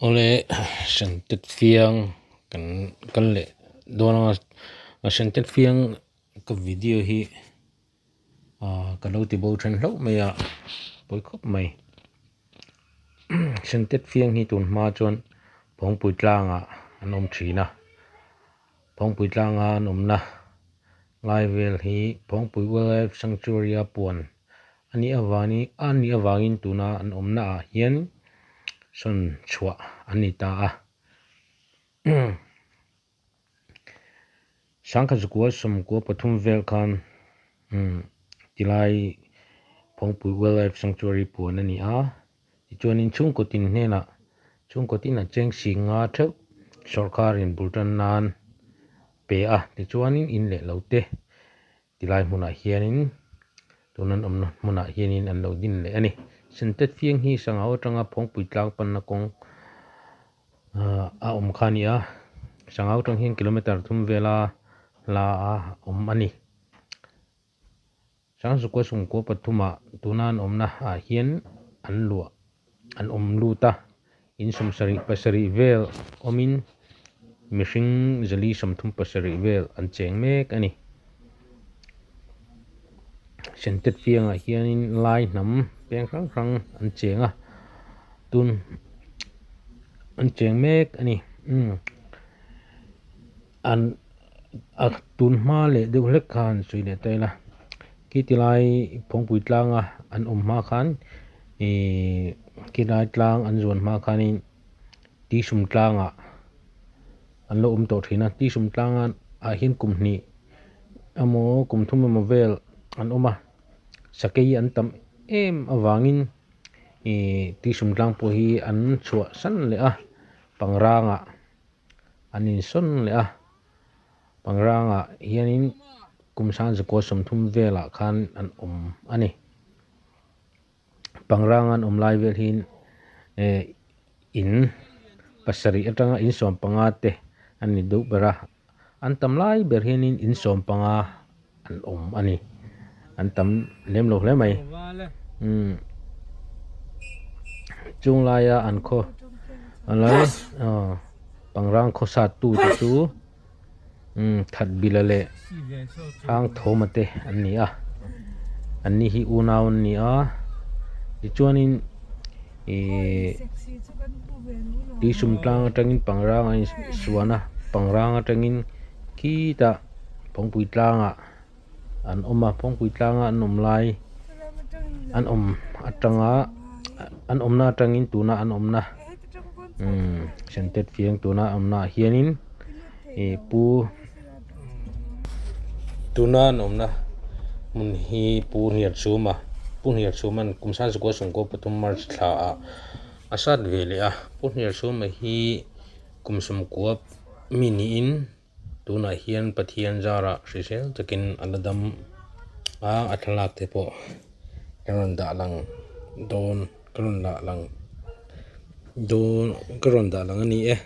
Awle Sentet fiang kan kal leh dawn anga a Sentet fiang ka video hi ah ka lo ti bo then hlauh mai a pawi khawp mai Sentet fiang hi tun hma chuan Phawngpui tlangah an awm thin a Phawngpui tlanga an awmna lai vel hi Phawngpui Wildlife Sanctuary a puan a nih avangin a nih avangin tuna an awmna ah hian sawn chhuah an ni ta a sangkhat zakua sawmkua pathum vel khan umm tilai Phawngpui Wildlife Sanctuary puan a ni a tichuanin chhungkaw tin hnenah chhungkaw tin a cheng si nga theuh sawrkharin bul tan nan pe a tichuanin in leh lo te Tilai hmunah hianin tun an awmna hmunah hianin an lo din leh a ni. Sentet fiang hi Sangau atanga Phawngpui tlang panna kawng a awm kha a ni a, Sangau atang hian kilometer thum vela hla a awm a ni. Sangzukua Sungkua pathumah tuna an awmna ah hian an luah an awm lut a, in sawmsarih pasarih vel awmin mihring zali 37 vel an cheng mek a ni. Sentet fiangah hianin lai hnam peng hrang hrang an cheng a, tun an cheng mek a ni. Umm an a tun hma leh deuh hlek khan sawi leh ta ila khi ti lai phawngpui tlanga an awm hma khan ihh khi lai tlang an zuan hma khanin tisum tlangah an lo awm tawh thin a tisum tlanga ah hian kum hnih emaw kum thum emaw vel an awm a sakei an tam em avangin ihh tisum tlang pawh hi an chhuah san leh a pangrangah. An insawn leh a, Pangrangah hianin kum sangzakua 30 velah khan an awm a ni. Pangranga an awm lai vel hian eh in pasarih atanga in 15 te an ni deuh ber a, an tam lai ber hianin in 15 an awm a ni. An tam lem lo hle mai. Umm chung laia an khaw alai aw pangrang khawsat tu te chu umm that bila leh hrang thawma te an ni a an ni hi unau an ni a tichuanin ihh tuisum tlang atangin pangrang a insuan a pangrang atangin khitah phawngpui tlangah an awm a phawngpui tlanga an awm lai an awm atanga an awmna atangin tuna an awmna umm sentet fiang tuna an awmna ah hianin ih pu tuna an awmna hmun hi pu Hniarchhuma pu Hniarchhuma'n kum sangzakua sawmkua pathum march thla ah a sat ve leh a pu Hniarchhuma hi kum 90 mi niin. Tunah hian Pathian zarah hrisel takin a la dam a, a thlalak te pawh ka rawn dah lang dawn ka rawn dah lang dawn ka rawn dah lang a ni e.